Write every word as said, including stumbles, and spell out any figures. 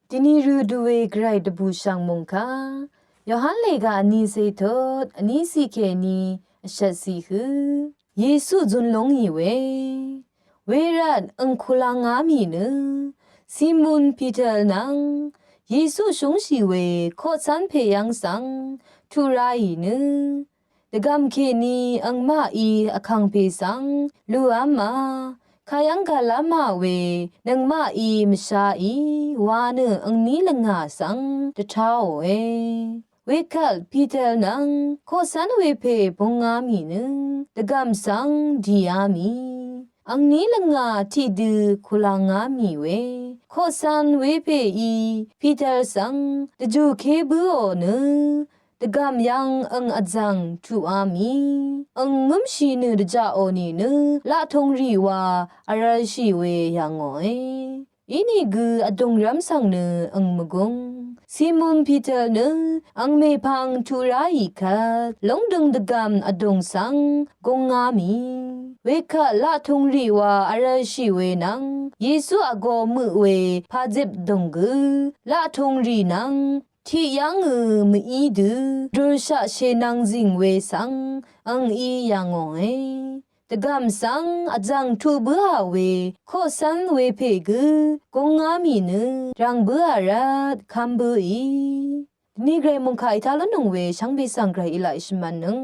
Dvni rø dvwe gvray dvbùshv̀ng mòngkà Yohan lèga vní zé tut vní zí kèní vshvt zí hø Yesu zun lóngì we. Wervt ang kulang á mì nø Simon Peter nvng Yesu shúngshì we koqcv́n pè yv́ng svng tuq ráì nø dvgv̀m kèní angmaqí vkàngpè svng lúá ma kayv́ng gvlá ma we nøngmaqí mvsháì wa nø angní lvngà svng dvtáòe. Wekvt Peter nvng koqcv́n wepè búngá mì nø dvgv̀m svng dìá mì angní lvngà tiqdø kulangá mì we koqcv́n wepèí Peter svng dvjùké bǿò nø dvgv̀m yv́ng ang vzv̀ng tuqá mì ang ngǿmshì nø dvjaqò nìnø laqtungrì wa vrvlshì we yv̀ngòe. Inìgø vdùngrv́m svng nø ang mvgúng Simon Peter nø ang mèpvng tuq ráì kvt lóngdøng dvgv̀m vdùng svng gúngá mì wekvt laqtungrì wa vrvlshì we nvng Yesu vgo møq we pazip vdùng gø laqtungrì nvng tiq yv́ngø mví dø dùrshaq shènvng zìng we svng ang í yv̀ngòe. Dvgv̀m svng vzv̀ng tuq bǿà we koqcv́n wepè gø gúngá mì nø rv̀ng bǿà rvt kv́m bǿì. Dvni gvray mòngkà ètá lúnnøng we shvngbe svng gvray èlaq èshvmv̄nnøng